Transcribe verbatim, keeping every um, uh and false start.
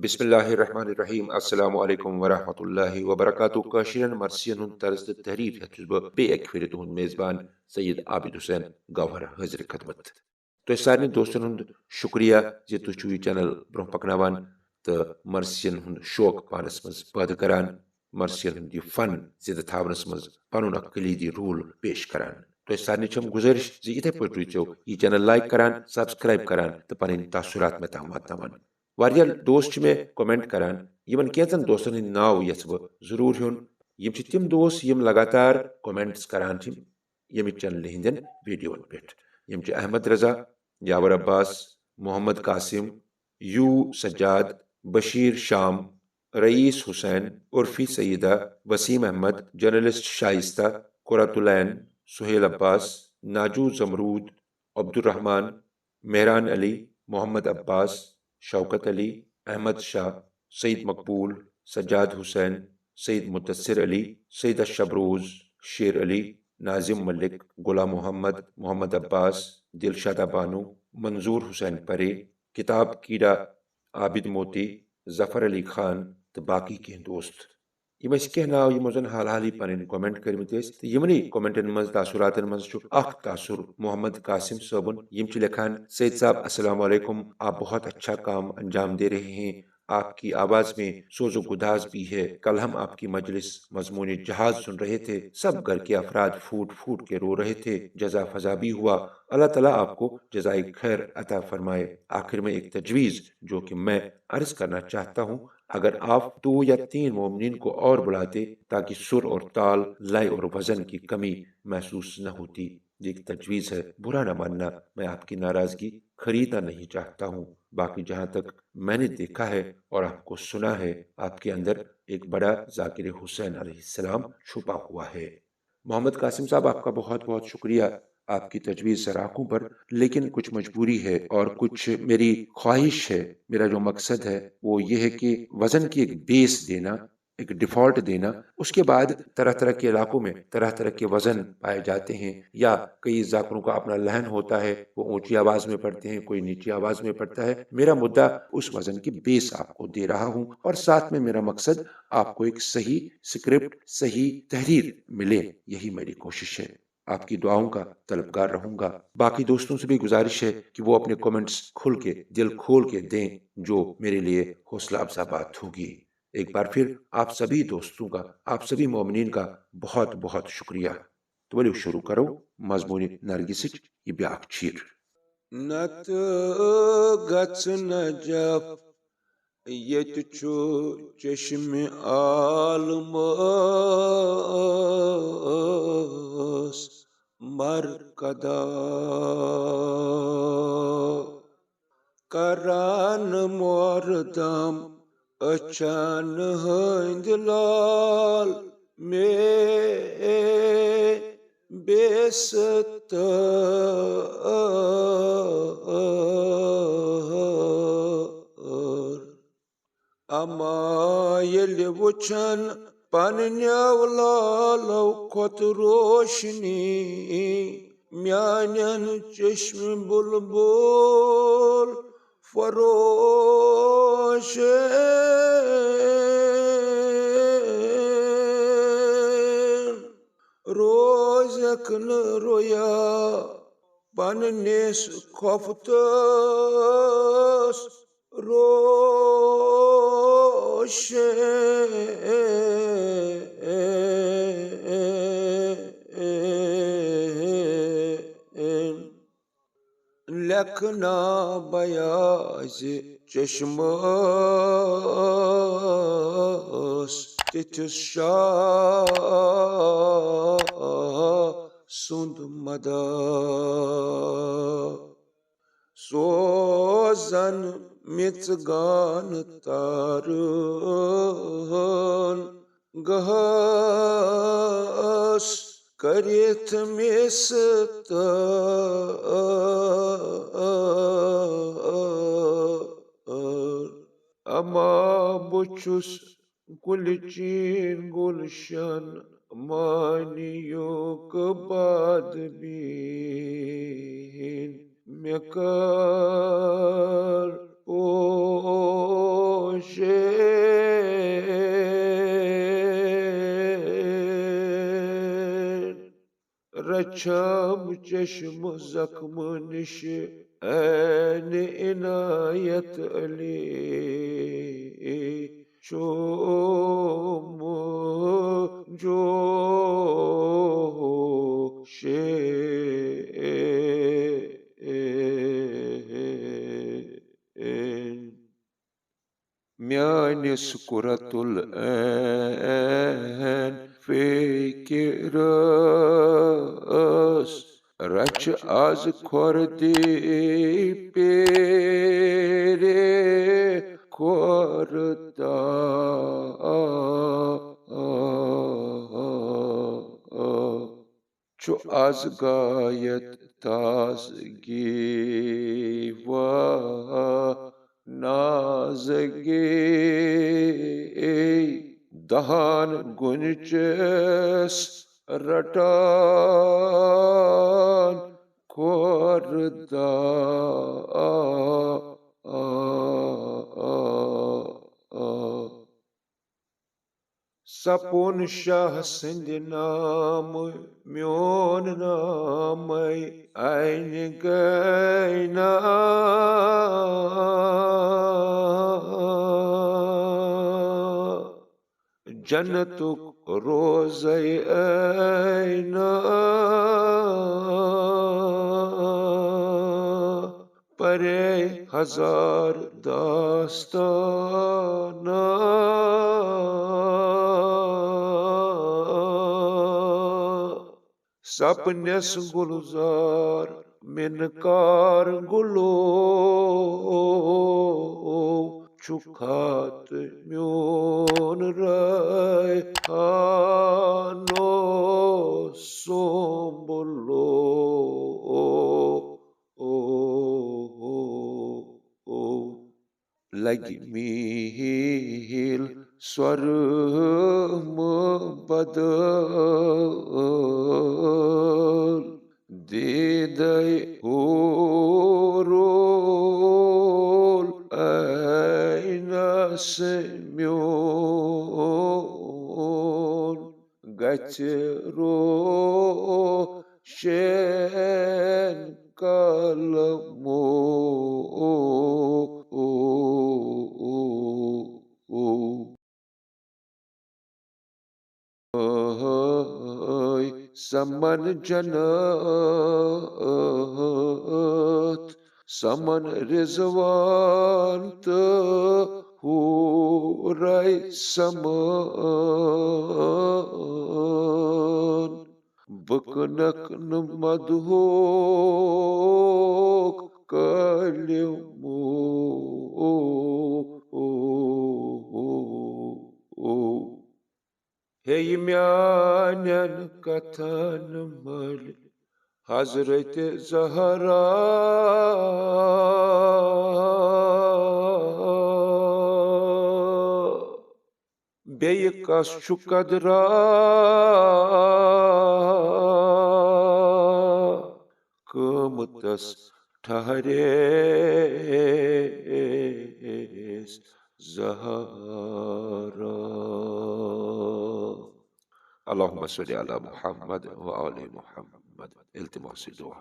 بسم اللہ الرحمن الرحیم۔ السلام علیکم ورحمۃ اللہ وبرکاتہ۔ کٲشرٮ۪ن مرثین ہُنٛد طرز تہٕ تحریر ہٮ۪تھ چھُس بہٕ بیٚیہِ اَکہِ پھِرِ تُہُنٛد میزبان سید عابد حسین گوہر حٲضِر خدمت۔ تۄہہِ سارنٕے دوستن ہُنٛد شُکریہ زِ تُہۍ چھِو یہِ چینل برٛونٛہہ پکناوان تہٕ مرثین ہُنٛد شوق پانس منٛز پٲدٕ کران، مرثین ہُنٛد یہِ فن زِندٕ تھاونس منٛز پنُن اکھ کلیدی رول پیش کران۔ تۄہہِ سارنٕے چھم گُزٲرِش زِ یِتھے پٲٹھۍ روٗزِو یہِ چینل لائک کران، سبسکرائب کران تہٕ پنٕنۍ تاثرات مےٚ تام واتناوان۔ واریاہ دوست چھِ مےٚ کمنٹ کران، یِمن کینٛژن دوستن ہٕنٛدۍ ناو یژھٕ بہٕ ضروٗر ہیوٚن۔ یِم چھِ تِم دوست یِم لگاتار کمنٹس کران چھِ ییٚمہِ چینلہِ ہٕنٛدٮ۪ن ویڈیوَن پٮ۪ٹھ۔ یِم چھِ احمد رضا، یاور عباس، محمد قاسم، یو سجاد، بشیر شام، رئیس حسین، عرفی سیدہ، وسیم احمد، جرنلسٹ شائستہ، قرۃ العین، سہیل عباس، ناجو زمرود، عبدالرحمان، مہران علی، محمد عباس، شوکت علی، احمد شاہ، سید مقبول، سجاد حسین، سید مدثر علی، سید الشبروز، شیر علی، ناظم ملک، غلام محمد، محمد عباس، دلشادہ بانو، منظور حسین پرے، کتاب کیڑا، عابد موتی، ظفر علی خان تہٕ باقی کینٛہہ دوست۔ یِم ٲسۍ کینٛہہ ناو یِمو زن حال حالٕے پنٕنۍ کمنٹ کٔرمٕتۍ ٲسۍ، تہٕ یِمنٕے کمنٹن منٛز تاثراتن منٛز چھُ اکھ تاثر محمد قاسم صٲبُن۔ یِم چھِ لیکھان، سید صاحب السلام علیکم، آپ بہت اچھا کام انجام دے رہے ہیں، آپ کی آواز میں سوز و گداز بھی ہے۔ کل ہم آپ کی مجلس مضمون جہاز سن رہے تھے، سب گھر کے افراد پھوٹ پھوٹ کے رو رہے تھے، جزا فضا بھی ہوا۔ اللہ تعالیٰ آپ کو جزائے خیر عطا فرمائے۔ آخر میں ایک تجویز جو کہ میں عرض کرنا چاہتا ہوں، اگر آپ دو یا تین مومنین کو اور بلاتے تاکہ سر اور تال، لے اور وزن کی کمی محسوس نہ ہوتی۔ یہ ایک تجویز ہے، برا نہ ماننا، میں آپ کی ناراضگی خریدنا نہیں چاہتا ہوں۔ باقی جہاں تک میں نے دیکھا ہے اور آپ کو سنا ہے، آپ کے اندر ایک بڑا ذاکر حسین علیہ السلام چھپا ہوا ہے۔ محمد قاسم صاحب، آپ کا بہت بہت شکریہ آپ کی تجویز سراخوں پر، لیکن کچھ مجبوری ہے اور کچھ میری خواہش ہے۔ میرا جو مقصد ہے وہ یہ ہے کہ وزن کی ایک بیس دینا، ایک ڈیفالٹ دینا۔ اس کے بعد طرح طرح کے علاقوں میں طرح طرح کے وزن پائے جاتے ہیں، یا کئی ذاکروں کا اپنا لہن ہوتا ہے، وہ اونچی آواز میں پڑھتے ہیں، کوئی نیچی آواز میں پڑھتا ہے۔ میرا مدعا اس وزن کی بیس آپ کو دے رہا ہوں، اور ساتھ میں میرا مقصد آپ کو ایک صحیح سکرپٹ، صحیح تحریر ملے، یہی میری کوشش ہے۔ آپ کی دعاؤں کا طلبگار رہوں گا۔ باقی دوستوں سے بھی گزارش ہے کہ وہ اپنے کمنٹس کھل کے، دل کھول کے دیں، جو میرے لیے حوصلہ افزا بات ہوگی۔ ایک بار پھر آپ سبھی دوستوں کا، آپ سبھی مومنین کا بہت بہت شکریہ۔ تو ؤلِو شروع کرو مضمون نرگسٕچ یہِ بیٛاکھ چیٖر۔ نتہٕ گژھِ نجف ییٚتہِ چھُ چشمِ عالمس مرقدہ۔ کران مردم أچھن ہٕنٛدۍ لال مےٚ بیستر۔ اما ییٚلہِ وٕچھن پننیو لالو کھۄتہٕ روشنی میانٮ۪ن چشمہِ بلبل فروشن، روزکھ نہٕ رویا پننِس خۄفتس روشن۔ لیکھنا بیازِ چشمس تِتھِس شاہ سُنٛد مدد۔ سوزن مِژگان تارن گہس کٔرِتھ مِستر۔ اما بہٕ چھُس گُلچین گُلشن معنیُک بادبین، مےٚ کر پوش رچھم چشم زخم نش عین عنایت علی، چوم جوش عین۔ میٲنِس قرۃ العین فقیرس، رچھ از خۄردی پیرِ خۄردہ۔ چھُ از غایت تازگی و نازگی، دہان گُنچس رٹان خۄردہ۔ سپُن شاہ سٕنٛدِ نامہٕ میون نامَے عینہِ گٔے نا۔ جنتُک روزَے عین پرے ہزار داستان۔ سپنس گلزار منکار گلو چھُ خط میون ریحانو سومبلو۔ لگہِ میٖل سۄرمہٕ بدل، دیٖدے حورول عینس میون۔ گژھِ روشن قلمو۔ سمن جنت، سمن رضوان تہٕ حورے سمان۔ بہٕ کٕنکھ نہٕ مدہوک کلمو۔ ہے میانٮ۪ن کتھن مٔلۍ حضرت زہرا۔ بیٚیہِ کس چھُ قدرا قۭمتس ٹھہرے زہرا۔ اللہم صل علی محمد و آل محمد۔ التماس دعا۔